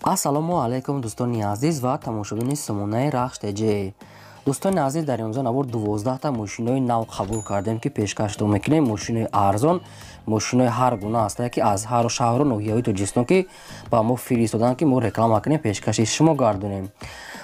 Ассалому алайкум, дӯстони азиз ва тамошобини сомонаи Рахш ТЖ. Дӯстони азиз, дар имрӯза навор 12та мошинои нав қабул кардем, ки пешкаштон мекунем. Мошинои арзон, мошинои ҳар гуна ҳастае, ки аз ҳар шаҳру ноҳияҳои Тоҷикистон ки ба мо фиристоданд, ки мо реклама кунем, пешкаши шумо гардонем.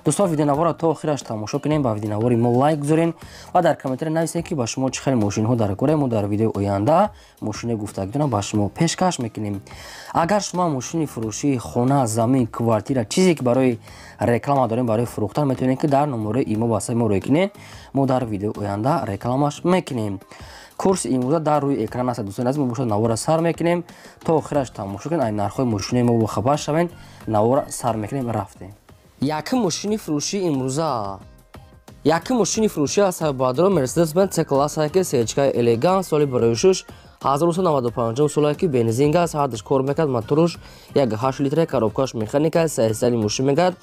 Дӯстон, видеонаворро то охираш тамошо кунем, ба видеонавори мо лайк гузорен ва дар комментария нависед, ки ба шумо чӣ хел мошинҳо дар кора. Мо дар видеои оянда мошинои гуфтагитона ба шумо пешкаш мекунем. Агар шумо мошини фурӯшии хона, замин, квартира, чизе ки барои реклама дорем, барои фурӯхтан, метавонед, ки дар номерои имо васаи мо рӯй кунед. Мо дар видеои оянда рекламаш мекунем. Курси имрӯза дар рӯи экран аст. Дӯстони азиз, мо бошад навора сар мекунем, то охираш тамошо кунед, ай нархҳои мошинои мо бохабар шавед. Навора сар мекунем, рафтем. Якум мошини фурӯшии имрӯза, якум мошини фурӯшӣ аз Бадро Мерседес Бенз С класса, ки сечкаи элегант, соли барои 1995 соле, ки бензин газ ҳардаш кор мекард, моторуш 1,8 литра, коробкаш механика, саҳисали мошин мегардад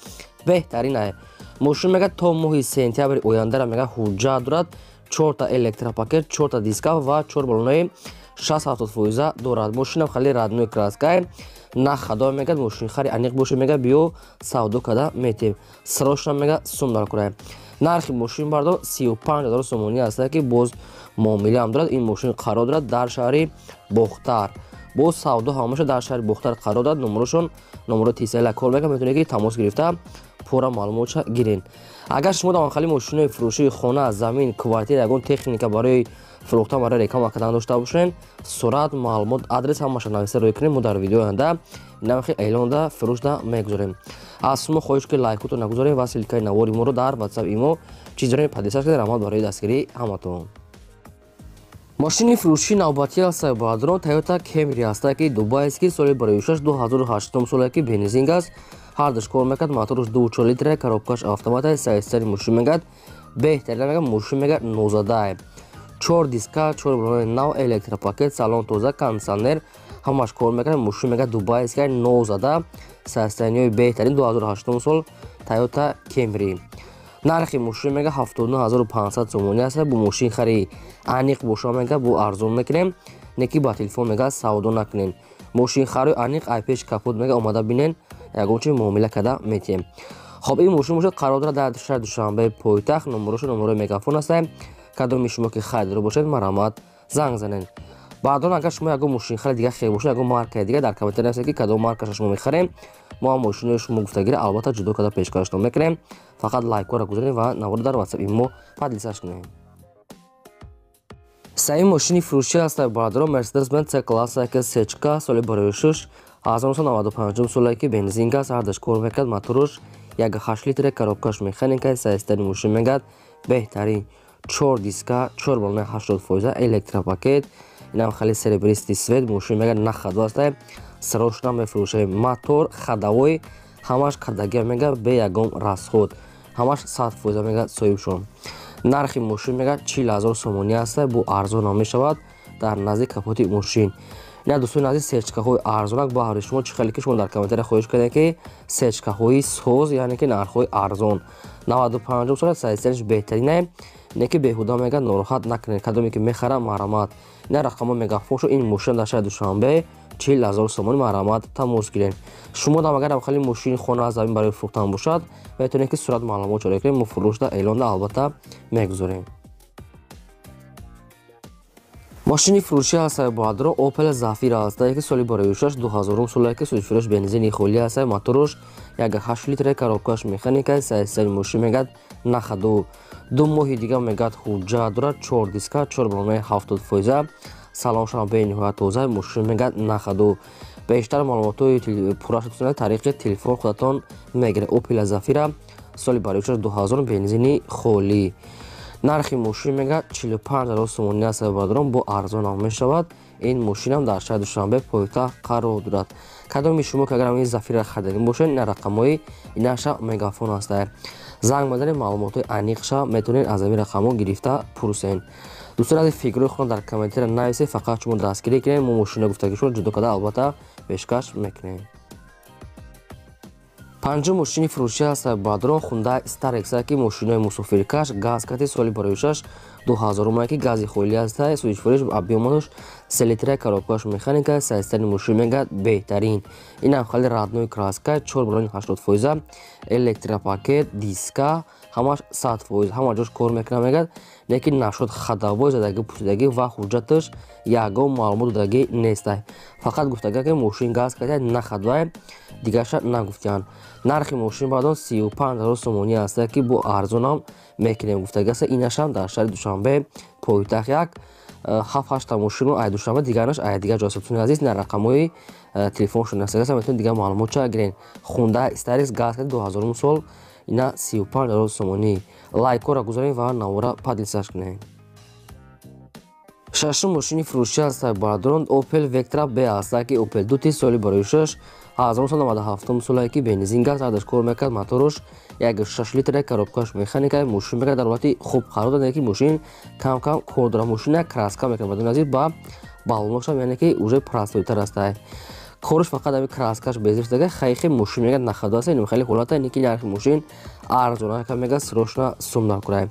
беҳтарин ай. Мошин мегардад то моҳи сентябри ояндара мега ҳуҷҷат дорад, чорта электропакет, чорта диска ва чор балонаи 60-70% дорад. Мошинам хеле родной краскай, на хадо мегад. Мошинхари аниқ боша, мега биё, савдо када метем, срочно мега сум дар курай. Нархи мошин бардор 35 000 сомонӣ аст, ки боз муомилаам дорад. Ин мошин қарор дорад дар шаҳри Бохтар, боз савдо ҳамаша дар шаҳри Бохтар қарор дорад. Номерошон номеро тисела кор мекунад, метавонед, ки тамос гирифта пурра маълумотша гирен. Агар шумо дар хали мошинои фурӯшии хона, замин, квартира, ягон техника барои фурӯхтан, барои реклама кардан дошта бошед, сурат, маълумот, адрес ҳамаша нависа рӯй кунем. Мо дар видеои оянда нархи эълонда фурӯшда мегузорем. Аз шумо хоҳиш, ки лайкото нагузорем ва ссылкаи навори моро дар ватсап, имо чизоре подписать кунед. Раҳмат барои дастгирии ҳаматон. Мошини фурӯшии навбатӣ аст, бародарон, Тойота Кемри ҳаста, ки дубайский, соли барои 2008 соле, ки бензин аст, ҳардаш кор мекард, моторш 2,4 литра, коробкаш автомата, саистари мошин мегардад беҳтарин. Мега мошин мега нозадай, чор диска, чор балони нав, электропакет, салон тоза, кондиционер ҳамаш кор мекард. Мошин мега дубайская, нозада, состояниҳои беҳтарин, 2008 сол Тойота Кемри. Нархи мошин мега 79 500 сомонӣ аст. Бо мошин хари аниқ боша, мега бо арзон мекунем, не ки ба телефон мега савдо накунем. Мошинхарои аниқ ай пеш капот мега омада бинен, ягон чи муомила карда метиҳем. Хоб, ин мошин бошад қарор дорад дар шаҳри Душанбе, пойтахт. Номерошу номерои мегафон аст. Кадоми шумо ки харидор бошед, марҳамат, занг занед. Баъдон, агар шумо ягон мошинхари дига хел бошед, ягон маркаи дига, дар комментария нависед, ки кадом маркаша шумо мехарем. Мо ҳам мошинои шумо гуфтагиро албатта ҷудо карда пешкаштон мекунем. Фақат лайкҳоро гузоред ва наворо дар ватсап, имо поделиться кунед. Саи мошини фурӯшӣ аст, бародарон, Мерседес Бенз С класса, ки сечка, соли барои 1995 соле, ки бензин газ ҳардаш кор мекард, моторуш 1,8 литра, коробкаш механика, саистари мошин мегардад беҳтарин, чор диска, чор балонаи 80%, электропакет, инам хеле серебристый цвет. Мошин мегардад на ходу аст, срочно мефурӯшем. Мотор ходовой ҳамаш кардагия, мега бе ягон расход, ҳамаш 100% мега соҳибшон. Нархи мошин мега 40 000 сомонӣ аст, бо арзон ҳам мешавад. Дар назди капоти мошин ина, дӯстони азиз, сечкаҳои арзонак баҳри шумо. Чӣ хеле ки шумо дар комментария хоҳиш кардем, ки сечкаҳои соз, яъне ки нархҳои арзон. 95 сола, саистариш беҳтаринае, не ки беҳуда мега нороҳат накунед. Кадоме ки мехарам, марҳамат, ина рақамҳо мегафон. Ин мошин дар шаҳри Душанбе 40 000 сомонӣ, марҳамат, тамос гиред. Шумо дам агар хеле мошини хона, замин барои фурӯхтан бошад, метавонед, ки сурат, маълумот ҷорӣ кунед. Мо фурӯшда эълонда албатта мегузорем. Мошини фурӯшӣ ҳаст, бародаро, Опел Зафира ҳаст, ки соли барои 2000 соле, ки фурӯш бензини холӣ ҳаст, моторуш 1,8 литра, коробкаш механика, саистари мошин мегад на ходу, 2 моҳи дига мегад ҳуҷҷат дорад, чор диска, чор балонаи 70%, салоншам бениҳоят тоза, мошин мегад на ходу. Бештар маълумотҳои пурра тариқи телефон худатон мегиред. Опел Зафира, соли барои 2000, бензини холӣ. Нархи мошин мега 45 000 сомонӣ аст, бародарон, бо арзон ҳам мешавад. Ин мошинам дар шаҳри Душанбе, пойтахт қарор дорад. Кадоми шумо ки агар ин Зафира харидани бошед, ина рақамҳои инаша мегафон аст, занг мезанед, маълумотҳои аниқша метавонед аз ҳамин рақамҳо гирифта пурсед. Дӯстони азиз, фикрҳои худро дар комментария нависед, фақат шумо дастгирӣ кунед, мо мошина гуфтаги шумо ҷудо карда албатта пешкаш мекунем. Панҷум мошини фурӯшӣ аст, бародарон, Хундай Старекс, ки мошинои мусофиркаш, газ кати, соли барои 6 2000 ки гази холӣ аста, сӯзишвориш объёмаш 3 литра, коробкаш механика, состояние мошин мегӯяд беҳтарин. Инам хеле родной краска, 4 баллони 80%, электропакет, диска, ҳамаш 100%, ҳама ҷош кор мекунад мегӯяд, лекин нашуд ходовой задагӣ, пусидагӣ ва ҳуҷҷаташ ягон маълумот додагӣ нестай. Фақат гуфтага ки мошин газ кардия, на ходовой, дигарша нагуфтиянд. Нархи мошин баъдон 35 000 сомонӣ аста, ки бо арзонам мекунем гуфтага аста. Инашам дар шаҳри Душанбе пойтахт як 7-8 мошинро ай Душанбе, дигараш ай дигар ҷо. Дӯстони азиз, на рақамҳои телефоншон аст, метавонед дигар маълумотча гирен. Хунда Старикс газ карди 2000 сол, ина 35 000 сомонӣ. Лайкҳоро гузорем ва навора поделиться кунем. Шашум мошини фурӯшӣ аст бародарон, Opel Vectra B аст, ки Opel Duty соли барои 6 1997 солае ки бензин газ ардаш кор мекард, мотораш 1.6 литра, коробкаш механика, мошин мекард дар ҳолати хуб қарор дод, ки мошин кам-кам кор дорад, мошин краска мекард бадон азиз ба баллонашам, яъне ки уже простойтар аст. Корш фақат ами краскаш безифтага, хайхи мошин мегад нахадо аст, ин хеле ҳолата, ин ки нархи мошин арзона ка мега, срочно сум накурай.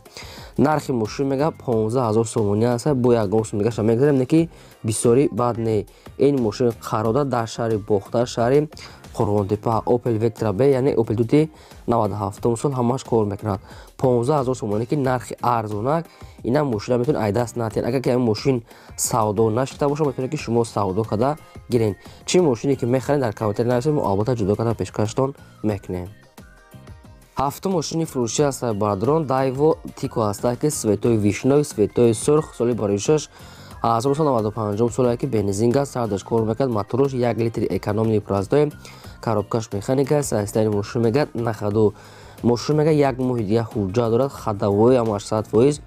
Нархи мошин мега 15 000 сомонӣ аст, бо ягон сум дигаша мегзарем, не ки бисёри бад не. Ин мошин қарор дод дар шаҳри Бохтар, шаҳри Қурғонтепа, Opel Vectra B, яъне Opel Duty 97 сол, ҳамаш кор мекунад. 15 000 сомонӣ ки нархи арзонак, ина мошина метавонед ай даст натиҳед. Агар ки ин мошин савдо нашуда бошад, метавонед ки шумо савдо карда гирен. Чӣ мошине ки мехаред, дар комментарий нависед, мо албатта ҷудо карда пешкаштон мекунем. Ҳафтум мошини фурӯшӣ аст бародарон, Daewoo Tico аст, ки цветои вишнёвый, цветои сурх, соли барои 6 1995 соле ки бензин газ сардаш кор мекард, мотораш 1 литри экономный простой, коробкаш механика, состояние мошин мегӯяд на ходу. Мошин мегӯяд як моҳи дига ҳуҷҷат дорад, ходовой ҳамаш 100%,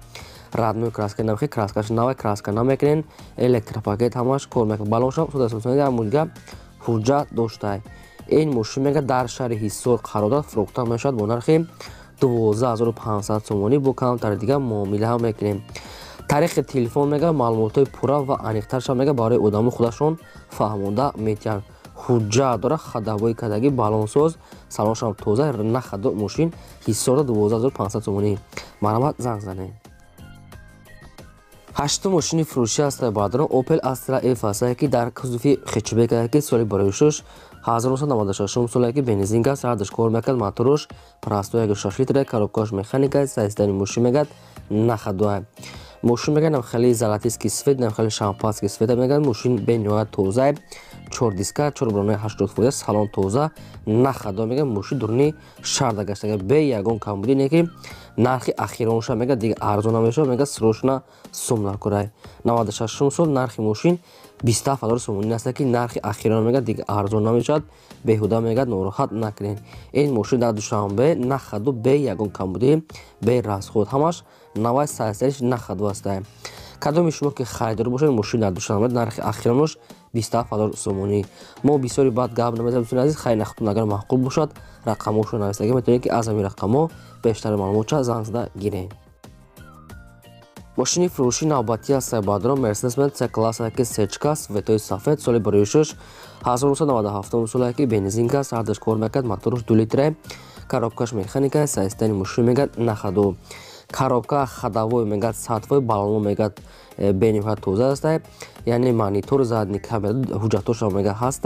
родной краска намехи, краскаш навай, краска намекунен, электропакет ҳамаш кор мекунад, баллоншам 100 як моҳи дига ҳуҷҷат доштай. Ин мошин мегӯяд дар шаҳри Ҳисор қарор дорад, фурӯхта мешавад бо нархи 12 500 сомонӣ, бо камтари дига муомила ҳам мекунем. Тариқи телефон мегӯяд маълумотҳои пурра ва аниқтарша мегӯяд барои одамо худашон фаҳмонда метиҳанд. Ҳуҷҷат дорад, ходовой кардагӣ, баллонсоз, салоншам тоза, на ходу мошин, Ҳисорда 12 500 сомонӣ. Марҳамат, занг занед. Ҳаштум мошини фурӯшӣ аст бародарон, Opel Astra F аст, ки дар кузови хэтчбек, ки соли барои 6 1996 соле ки бензин газ ардаш кор мекард, мотораш простой 1.6 литра, коробкаш механика, состояние мошин мегӯяд на ходовая. Мошин мегӯяд нам хеле золотистый цвет, нам хеле шампанский цвет мегӯяд, мошин бениҳоят тоза, 4 диска, 4 баллони 80%, салон тоза, на ходу мегӯяд, мошин дуруни шарда гаштага, бе ягон камбудӣ, не ки нархи ахиронша мегӯяд дига арзон намешавад, мегӯяд срочно сум накурай. 96 сол нархи мошин 27 000 сомонӣ аст, ки нархи ахирон мегӯяд дига арзон намешавад, беҳуда мегӯяд нороҳат накунед. Ин мошин дар Душанбе на ходу, бе ягон камбудӣ, бе расход, ҳамаш навай, состояниш на ходу аст. Кадоми шумо ки харидор бошед, мошин дар Душанбе нархи ахиронаш 27 000 сомонӣ. Мо бисёри бад гап намезанем, дӯстони азиз, хайр нахтун агар маъқул бошад, рақамҳошро нависагӣ, метавонед ки аз ҳамин рақамҳо бештар маълумотча занг зада гиред. Мошини фурӯшии навбатӣ аст бародарон, Mercedes-Benz C-класс, ки сечка, цветои сафед, соли барои 6 1997 соле ки бензин газ ардаш кор мекард, мотораш 2 литра, коробкаш механика, состояние мошин мегӯяд на ходу. Коробка ходовой мегӯяд 100%, баллоно мегӯяд бениҳоят тоза аст, яъне монитор, задний камера, ҳуҷҷатҳошам мегӯяд ҳаст,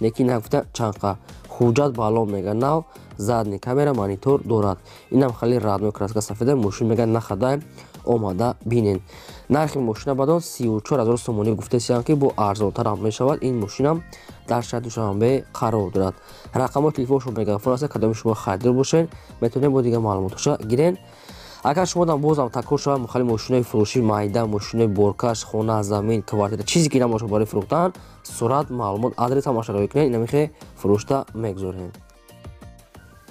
лекин нагуфта чанқа ҳуҷҷат, баллон мегӯяд нав, задний камера, монитор дорад. Инам хеле родной краска сафеда, мошин мегӯяд на ходовая, омада бинед. Нархи мошина бадон 34 000 сомонӣ гуфтесиям, ки бо арзонтарам мешавад. Ин мошинам дар шаҳри Душанбе қарор дорад. Рақамҳои телефоншон мегафон аст, кадоми шумо харидор бошед, метавонед бо дигар маълумотҳоша гирен. Агар шумо дам бозам такрор шавад, мухали мошинои фурӯшӣ майда, мошинои боркаш, хона, замин, квартира, чизе ки набошад барои фурӯхтан, сурат, маълумот, адрес ҳамаша роӣ кунед, инамихе фурӯшта мегузорем.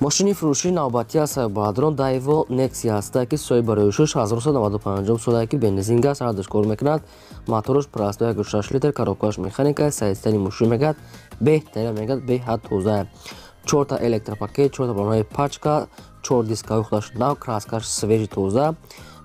Мошини фурӯшии навбатӣ аст бародарон, Daewoo Nexia аст, ки соли барои 6 1995 соле ки бензин газ ардаш кор мекунад, мотораш простой 1.6 литр, коробкаш механика, состояние мошин мегӯяд беҳтарин, мегӯяд беҳад тоза, чорта электропакет, чорта баллонаи пачка, чор дискаҳои худаш нав, краскаш свежий, тоза,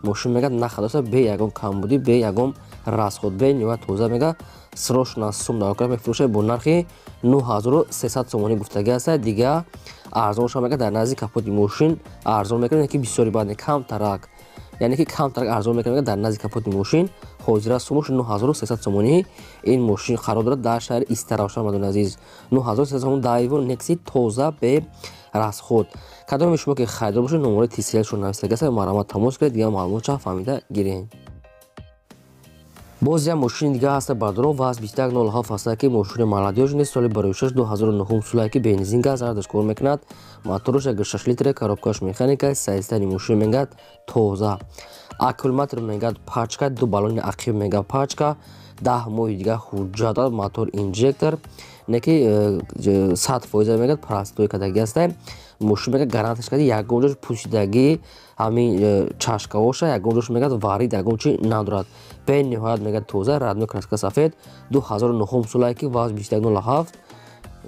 мошин мегӯяд на ходоса, бе ягон камбудӣ, бе ягон расход, бениҳоят тоза, мегӯяд срочно сум дар мефурӯшад бо нархи 9300 сомонӣ гуфтагӣ аст. Дига арзонша мегӯяд дар назди капоти мошин арзон мекунад, ки бисёри баъд камтарак. Яъне ки камтар арзон мекунад дар назди капоти мошин. Ҳозира сумош 9300 сомонӣ. Ин мошин қарор дорад дар шаҳри Истаравшан, мардони азиз. 9300 сомон Daewoo Nexi тоза бе расход. Кадоме шумо ки харидор бошед, номарои TCL-шон нависагӣ аст, марҳамат тамос кунед, дигар маълумотша фаҳмида гиред. Боз як мошини дига ҳаста, бардорон, ВАЗ 2107 ҳаста, ки мошини молодёжный, соли 2006, 2009 сулае, ки бензин газ ҳардаш кор мекунад. Мотораш 6 литре, коробкаш механика, состояние мошин мегӯяд тоза. Аккумулятор мегӯяд пачка, ду баллони ақиб мегӯяд пачка, 10 моҳи дига ҳуҷҷат дорад, мотор инжектор, не ки 100% мегӯяд простой кардагӣ ҳаста. Мошин мегӯяд гарантияш карда, ягон ҷош пӯсидагӣ, ҳамин чашкаоша ягон ҷош мегӯяд варид, ягон чи надорад. Бениҳоят мегӯяд тоза, родной краска сафед, 2009 солае, ки ВАЗ 2107,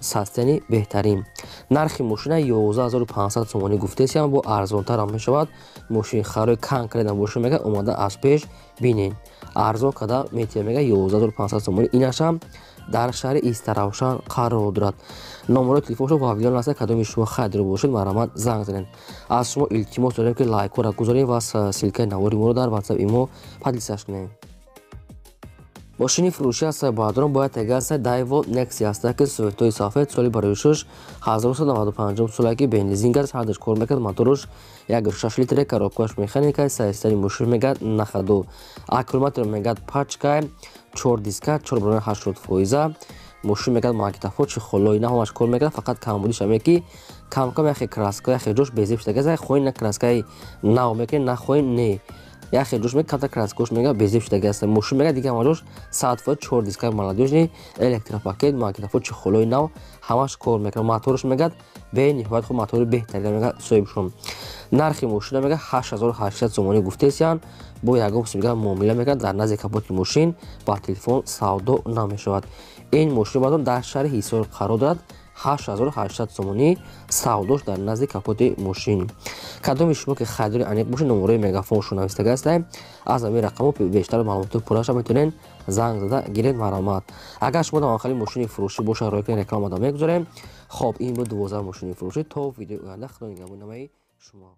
состояние беҳтарин. Нархи мошина 11500 сомонӣ гуфтесиам, бо арзонтарам мешавад. Мошин харои конкретно боша, мегӯяд омада аз пеш бинед, арзон карда метиҳад, мегӯяд 11500 сомонӣ. Инашам дар шаҳри Истаравшан қарор дорад. Номерои телефоншо Вавилон аст. Кадоми шумо харидор бошед, марҳамат занг занед. Аз шумо илтимос дорем, ки лайкҳоро гузорем ва ссылкаи навори моро дар ватсап имо поделиться кунем. Мошини фурӯшӣ аст, баъдорон, бояд тега аст, Daewoo Nexi аст, ки цветои сафед, соли 2006, 1995 соле, ки бензин газ ҳардаш кор мекард, мотораш 1,6 литре, коробкаш механика, состояние мошин мегӯяд на ходу. Аккумулятор мегӯяд пачка, 4 диска, 4 барои 80%. Мошин мегӯяд магнитофон, чехолои на ҳамаш кор мекард, фақат камбудиш ҳаме ки камкам яхе краска, яхе ҷош безеб шудагӣ, хоҳед на краскаи нав мекунед, нахоҳед не. Яхе ҷош мега камтар краскош мега безеб шудагӣ аст. Мошин мега дига ҳама ҷош 100%, 4 диска, молодёжный, электропакет, магнитофон, чехолои нав ҳамаш кор мекунад. Мотораш мегӯяд бениҳоят хуб, мотори беҳтарин мега соҳибшон. Нархи мошина мега 8800 сомонӣ гуфтесиян, бо ягон мега муомила мекунад дар назди капоти мошин, ба телефон савдо намешавад. Ин мошин баъдон дар шаҳри Ҳисор қарор дорад. 8800 сомонӣ савдош дар назди капоти мошин. Кадоми шумо ки харидори аниқ бошед, номерои мегафоншон навистага аст. Аз ҳамин рақамҳо бештар маълумоти пурраша метавонед занг зада гиред, марҳамат. Агар шумо дар хали мошини фурӯшӣ бошад, рӯй кунед, реклама мегузорем. Хоб, ин буд 12 мошини фурӯшӣ. То видеои оянда, Худо нигаҳбони намои шумо.